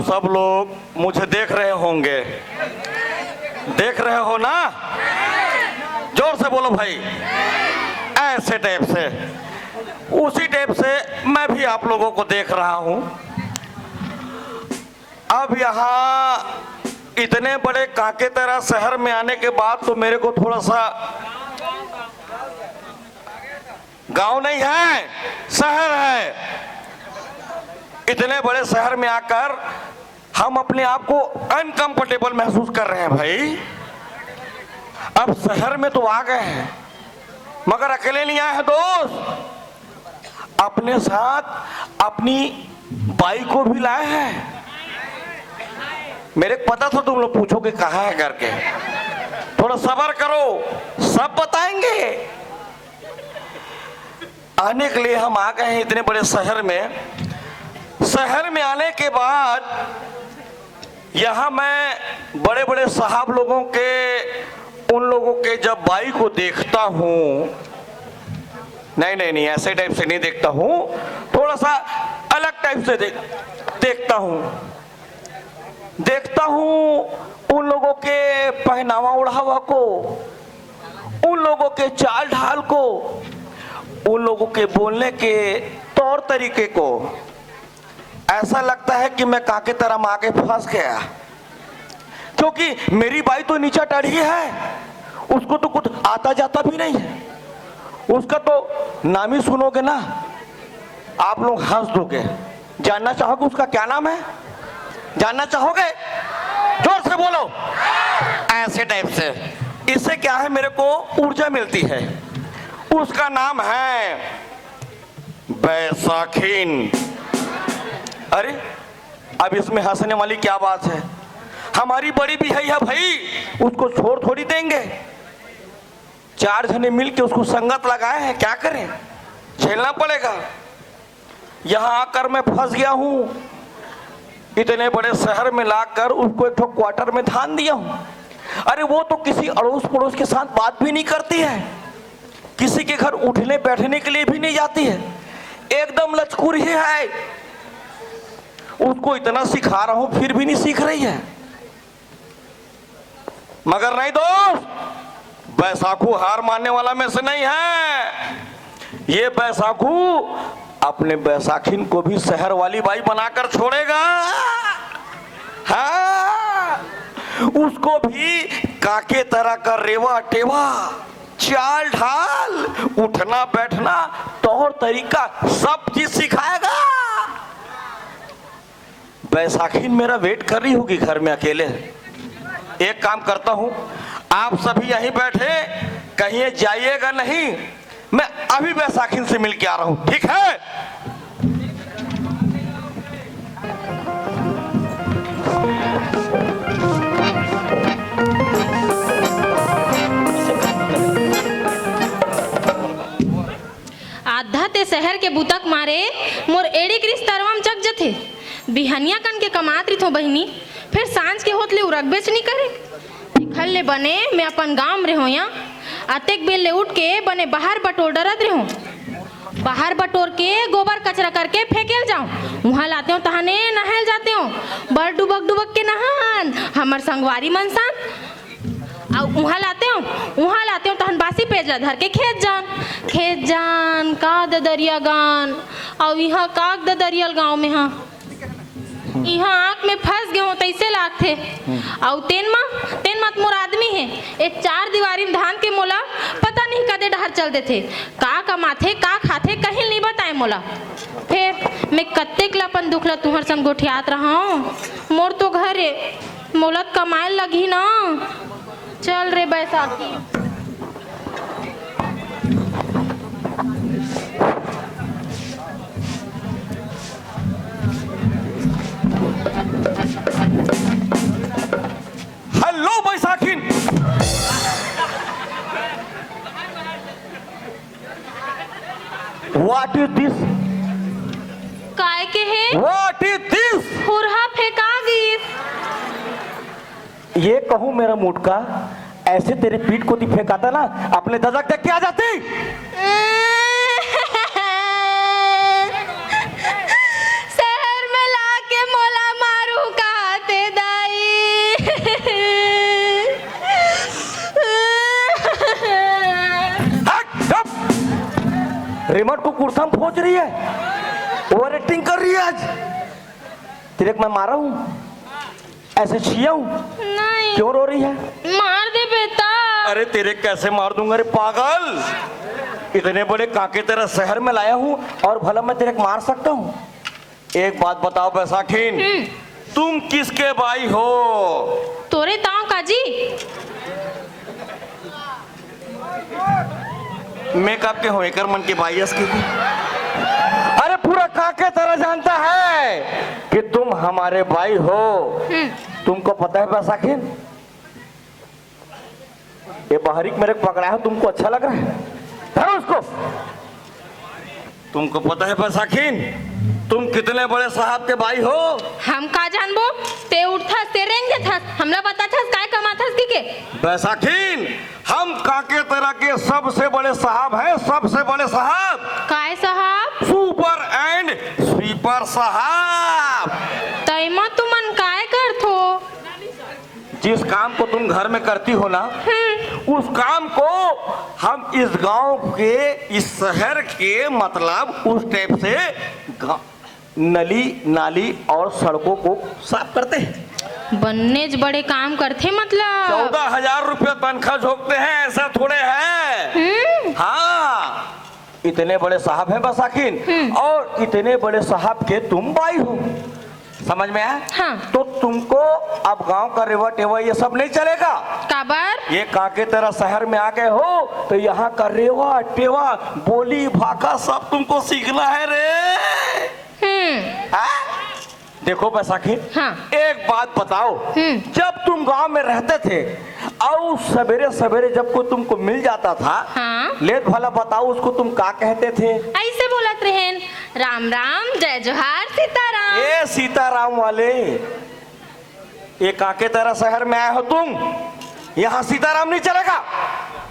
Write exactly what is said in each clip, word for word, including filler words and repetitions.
सब लोग मुझे देख रहे होंगे, देख रहे हो ना? जोर से बोलो भाई। ऐसे टाइप से, उसी टाइप से मैं भी आप लोगों को देख रहा हूं। अब यहां इतने बड़े कांकेतरा शहर में आने के बाद तो मेरे को थोड़ा सा, गांव नहीं है, शहर है। इतने बड़े शहर में आकर हम अपने आप को अनकंफर्टेबल महसूस कर रहे हैं भाई। अब शहर में तो आ गए हैं, मगर अकेले नहीं आए हैं दोस्त, अपने साथ अपनी बाई को भी लाए हैं। मेरे को पता था तुम लोग पूछोगे कहाँ है करके। थोड़ा सब्र करो, सब बताएंगे। आने के लिए हम आ गए हैं इतने बड़े शहर में। शहर में आने के बाद यहाँ मैं बड़े बड़े साहब लोगों के, उन लोगों के जब बाई को देखता हूँ, नहीं नहीं नहीं, ऐसे टाइप से नहीं देखता हूँ, थोड़ा सा अलग टाइप से देख, देखता हूँ। देखता हूँ उन लोगों के पहनावा ओढ़ावा को, उन लोगों के चाल ढाल को, उन लोगों के बोलने के तौर तरीके को। ऐसा लगता है कि मैं कांकेतरा में आके फंस गया, क्योंकि मेरी बाई तो नीचा टढ़ी है, उसको तो कुछ आता जाता भी नहीं है। उसका तो नाम ही सुनोगे ना, आप लोग हंस दोगे। जानना चाहोगे उसका क्या नाम है? जानना चाहोगे? जोर से बोलो। ऐसे टाइप से। इससे क्या है, मेरे को ऊर्जा मिलती है। उसका नाम है बैसाखिन। अरे, अब इसमें हंसने वाली क्या बात है? हमारी बड़ी भी है भाई, उसको छोड़ थोड़ी देंगे। चार जने मिल के उसको संगत लगाए हैं, क्या करें, झेलना पड़ेगा। यहाँ आकर मैं फंस गया हूँ, इतने बड़े शहर में लाकर उसको एक ठो क्वार्टर में धान दिया हूँ। अरे, वो तो किसी अड़ोस पड़ोस के साथ बात भी नहीं करती है, किसी के घर उठने बैठने के लिए भी नहीं जाती है, एकदम लचकुरी है। उसको इतना सिखा रहा हूँ, फिर भी नहीं सीख रही है। मगर नहीं दोस्त, बैसाखू हार मानने वाला में से नहीं है। ये बैसाखू अपने बैसाखिन को भी शहर वाली बाई बनाकर छोड़ेगा। हाँ, उसको भी कांकेतरा का रेवा टेवा, चाल ढाल, उठना बैठना, तौर तरीका, सब चीज सिखाएगा। बैसाखिन मेरा वेट कर रही होगी घर में अकेले। एक काम करता हूँ, आप सभी यहीं बैठे, कहीं जाइएगा नहीं, मैं अभी बैसाखिन से मिल के आ रहा हूँ, ठीक है? आधा ते शहर के बुतक मारे मोर एड़ी के रिश्तरवा म चक जथे। बिहनिया कन के कमात रिथों बहिनी, फेर सांझ के होत ले उरकबेच नी करे। एखर ले बने मैं अपन गांव म रेहों या, अतेक बेर ले उठ के बने बाहर बटोर डरत रेहों। बाहर बटोर के गोबर कचरा करके फेंकेल जाओं, उहां लातेंव तहने नहायल जातेंव। बर डुबक डुबक के नहान हमर संगवारी मन साथ। अउ उहां लातेंव, उहां लातेंव तहन बासी पेज ला धर के खेत जान, खेत जान का ददरिया गान। अउ इहां का ददरियल गांव में हा। इहां आंख में फंस गेंव तइसे लागथे। अउ तेन म, तेन म त मोर आदमी हे, ए चार दीवारी म धांध के मोला पता नहीं कदे डहर चल देथे। का कमाथे, का खाथे, कहीं ल नइ बताय मोला। फेर मैं कतेक ल अपन दुख ल तुंहर संग गोठियात रहंव। मोर तो घर ए, मोला त कमाय ल लगही ना। चल रे Baisakhi. Hello Baisakhin. What is this? काय के हे? What is this? खुरहा फेंका गिस। ये कहूँ मेरा मुटका, ऐसे तेरे पीठ कोती फेंकाता ना, अपने ददा के देख के आ जाती। शहर में लाके मोला मारू का? कुर्ता में पहुंच रही है, ओवर एक्टिंग कर रही है आज। तेरे को मैं मारा हूँ, ऐसे छिया हूँ? नहीं। क्यों रो रही है? मार दे बेटा। अरे तेरे कैसे मार दूंगा रे पागल, इतने बड़े कांके तेरा शहर में लाया हूँ और भला मैं तेरे को मार सकता हूँ? एक बात बताओ बैसाखिन, हम्म। तुम किसके बाई हो? तोरे ताव का जी। मेकअप के हो एकर मन के बाई अस की। अरे पूरा कांके तेरा जानता है कि तुम हमारे बाई हो। हम्म। तुमको पता है बैसाखिन, ये बाहरी मेरे को पकड़ा है, तुमको अच्छा लग रहा है? धरो उसको। तुमको पता है बैसाखिन, तुम कितने बड़े साहब के बाई हो? हम का जानबो? ते उठथस, ते रेंग देथस, हमला बताथस काय कमाथस की के? बैसाखिन, हम कांके तेरा के सबसे बड़े साहब हैं, सबसे बड़े साहब। काय साहब? सुपर एंड स्वीपर साहब। तैमा तुमन काय करथो? जिस काम को तुम घर में करती हो ना, हम्म। उस काम को हम इस गांव के, इस शहर के, मतलब उस टाइप से गा-, नली, नाली और सड़कों को साफ करते हैं। बन्नेच बड़े काम करथे मतलब। चौदह हजार रुपया तनख्वाह झोंकते हैं, ऐसा थोड़े है। हम्म। हाँ, इतने बड़े साहब हैं बैसाखिन, हम्म। और इतने बड़े साहब के तुम बाई हो, समझ में आया? हाँ। तो तुमको अब गांव का रेवा टेवा ये सब नहीं चलेगा। काबर? ये कांके तेरा शहर में आ गए हो तो यहाँ का रेवा टेवा, बोली भाखा सब तुमको सीखना है रे। हम्म। हाँ? देखो बैसाखी, हाँ। एक बात बताओ, हम्म। जब तुम गांव में रहते थे और सवेरे सवेरे जब कोई तुमको मिल जाता था, हाँ। ले भला बताओ, उसको तुम का कहते थे? ऐसे बोलत रहेन, "राम राम, जय जोहार, सीताराम।" ए सीताराम वाले, ये कांके तेरा शहर में आए हो तुम, यहाँ सीताराम नहीं चलेगा।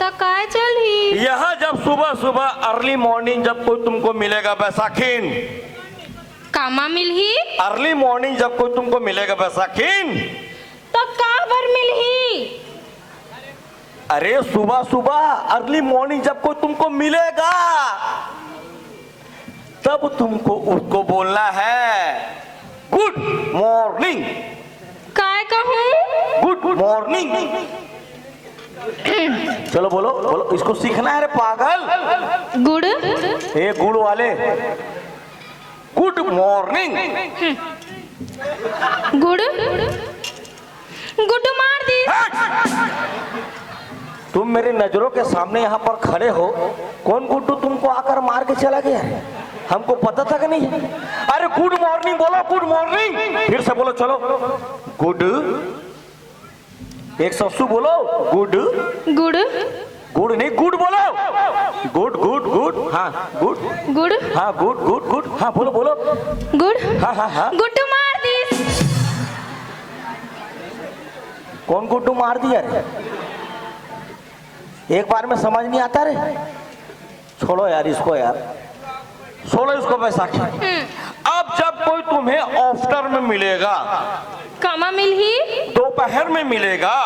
तो काय चलही? यहाँ जब सुबह सुबह अर्ली मॉर्निंग जब कोई तुमको मिलेगा बैसाखिन, कामा मिलही? अर्ली मॉर्निंग जब कोई तुमको मिलेगा बैसाखिन, तो काबर मिलही? अरे सुबह सुबह अर्ली मॉर्निंग जब कोई तुमको मिलेगा, तब तुमको उसको बोलना है गुड मॉर्निंग। काय कहूँ? गुड मॉर्निंग। चलो बोलो, बोलो, इसको सीखना है रे पागल। गुड़। ए गुड़ वाले, गुड मॉर्निंग। गुड़। गुड्डू मार दी। तुम मेरी नजरों के सामने यहाँ पर खड़े हो, कौन गुड्डू तुमको आकर मार के चला गया है? हमको पता था कि नहीं? अरे गुड मॉर्निंग बोलो, गुड मॉर्निंग। फिर से बोलो, चलो। गुड, एक ससु बोलो, गुड। गुड़। गुड़ नहीं, गुड बोलो। गुड, गुड, गुड। हाँ, गुड। गुड़। हाँ, गुड, गुड, गुड। हाँ, बोलो, बोलो। गुड़। हाँ, हाँ, हाँ। गुड्डू मार दी। कौन गुड्डू मार दिया रे? एक बार में समझ नहीं आता रे। छोड़ो यार इसको यार, छोड़ो इसको बैसाखी। हम्म। अब जब कोई तुम्हें आफ्टर में मिलेगा, कामा मिलही? दोपहर में मिलेगा।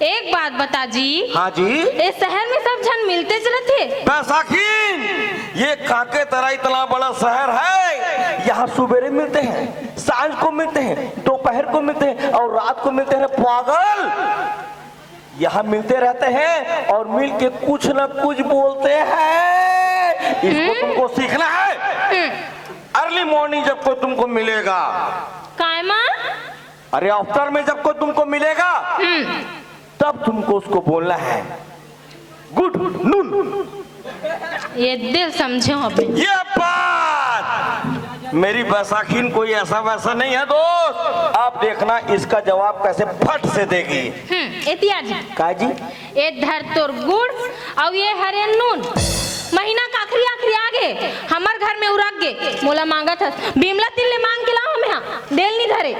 एक बात बता जी। हाँ जी। इस शहर में सब झन मिलते च रथे। बैसाखी, ये कांके तेरा इतना बड़ा शहर है, यहाँ सुबेरे मिलते हैं, सांझ को मिलते हैं, दोपहर को मिलते हैं और रात को मिलते हैं। पागल, यहाँ मिलते रहते हैं और मिल के कुछ ना कुछ बोलते हैं। इसको हम्म। तुमको सीखना है। हम्म। अर्ली मॉर्निंग जब कोई तुमको मिलेगा, काय माँ? अरे आफ्टर में जब कोई तुमको मिलेगा, हम्म। तब तुमको उसको बोलना है गुड नून। ये दिल समझे हो अपने। ये बात मेरी बैसाखिन कोई ऐसा वैसा नहीं है दोस्त। आप देखना इसका जवाब कैसे फट से देगी। हम्म, एतिया जी। का जी? ए धर तोर गुड़ अउ ये हरे नून। महीना का आखिरी आखिरी आगे हमर घर में उरक गे। मोला मांगत हस, बिमला तिल ले मांग के लाओ, हम यहाँ देल नहीं धरे।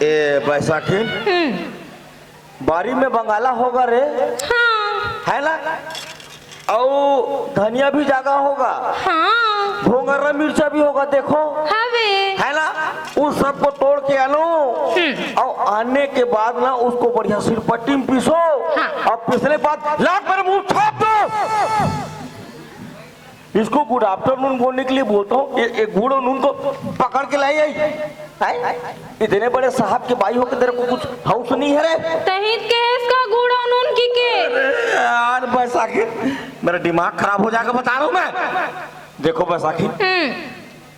ए बैसाखिन, हम्म। बारी में बंगाला होगा रे। हाँ। है ना? अउ धनिया भी जागा होगा। हाँ। भोंगरा मिर्चा भी होगा, देखो। हवे। है ना? उस सबको तोड़ के आनो। हम्म। अउ आने के बाद ना उसको बढ़िया सिलपट्टी में पीसो। हाँ। अउ पीसने के बाद लाख भर मुंह छाप दो। इसको गुड आफ्टरनून बोलने के लिए बोलता हूँ, ये, ये गुड़ और नून को पकड़ के लाई आई। हैं? इतने बड़े साहब के बाई होके तेरे को कुछ होश नहीं है रे? तहीं कहेस का गुड़ और नून कहिके? अरे यार बैसाखी, मेरा दिमाग खराब हो जाएगा, बता रहा हूँ मैं। देखो बैसाखी, हम्म।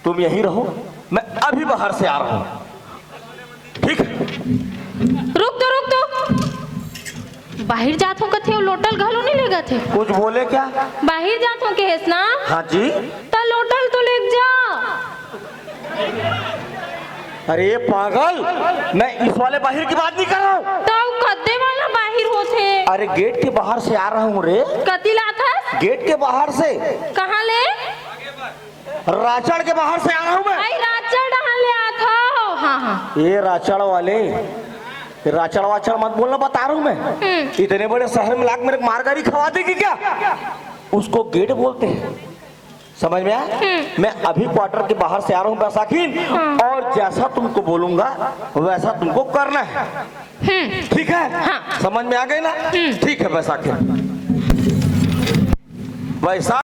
तुम यहीं रहो, मैं अभी बाहर से आ रहा हूँ। ठीक है। रुक तो, रुक तो। बाहिर जात हूँ कथे, अउ लोटा ल घलो नइ लेगथे। कुछ बोले क्या? बाहिर जात हूँ कहेस ना? हाँ जी। त लोटा ल तो लेग जा। अरे पागल, मैं इस वाले बाहिर की बात नहीं कर रहा हूँ। त कद्दे वाला बाहिर होथे। अरे गेट के बाहर से आ रहा हूँ रे। कति ले आथस? गेट के बाहर से। कहाँ ले? राचड़ के बाहर से आ रहा हूँ मैं। अई राचड़ डहन ले आत हव। हाँ, हाँ। ये राचड़ वाले, राचड़ वाचड़ मत बोलना, बता रहा हूँ मैं। हम्म। इतने बड़े शहर में लाके मेरे को मार गारी खवा देगी क्या? उसको गेट बोलते हैं, समझ में आया? हम्म। मैं अभी क्वार्टर के बाहर से आ रहा हूँ बैसाखी, हाँ। और जैसा तुमको बोलूंगा वैसा तुमको करना है। हम्म। ठीक है? हाँ। समझ में आ गई ना? हम्म। ठीक है बैसाखी। वैसा